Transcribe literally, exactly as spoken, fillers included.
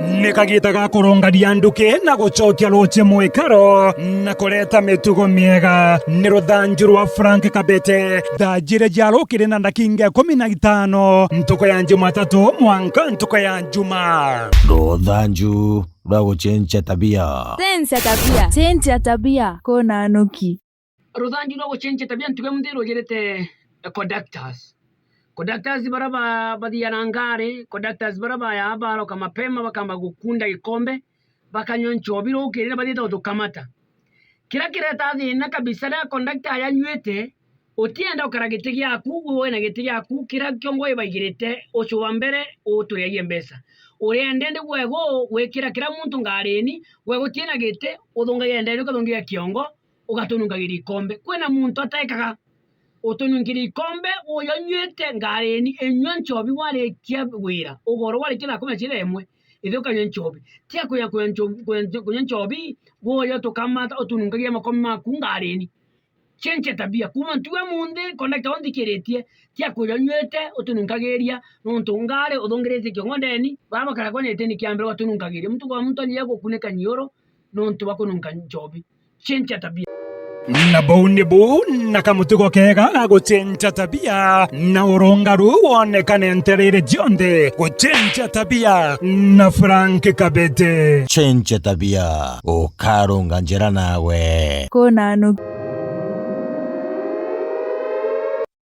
Ni kagiita ga kurungania nduki na gucokia ruuji mwikaro na kureta mitugo miega. Ni ruthanju rwa Frank Kabete. Thaa jiiri cia rukiri na ndakinga ikumi na itano, ntuku ya Jumatatu mwanka ntuku ya Juma. Ruthanju rwa gucenjia tabia. Cenjia tabia. Cenjia tabia. Kuna nuki. Ruthanju rwa gucenjia tabia ntuge muthii rujirite, eh, conductors. Conductors bara ba-, bathiana ngari, conductors bara baya baroka mapema bakamba gukunda gikombe, bakanyua nchobi rukiri na bathiite gutukamata. Kiria kireta thina kabisa, riria conductor yanyuite, utienda ukara giti giaku, gwe wina giti giaku, kiria kiongo ibaigirite, ucuba mbere, uturiagie mbeca. Urienda indi gwegu gwikira kiria muntu ngarini, gwe gutina giti, uthungagia ndeni, ukathungagia kiongo, ugatununkagiria ikombe. Kwina muntu atekaga utununkiria ikombe, uyo unyuite ngarini, inyua nchobi warikia wira. Ugoro warikia thaa kumi na ciiri na imwe, ithi ukanyua nchobi. Tia kuya kuya ncho-, kuya ncho-, kunyua nchobi, gwe uyo tukamata utununkagia makombe maku ngarini. Cenjia tabia. Kuuma ntugo ya munthi, conductor unthikiritie, tia kuya unyuite utununkagiria, nontu ngari uthungiritie kiongo ndeni, baba bakara kwa nitini kia mbere ugatununkagiria. Muntu kwa muntu anyia gukunika nyiuru, nontu bwa kununka nchobi. Cenjia tabia. Na buu nibu na kamutugo kega ga gucenjia tabia, na urungaru wonekane ntereere cionthe. Gucenjia tabia na Frank Kabete. Cenjia tabia, ukarunga njira nawe. Kuna nuki.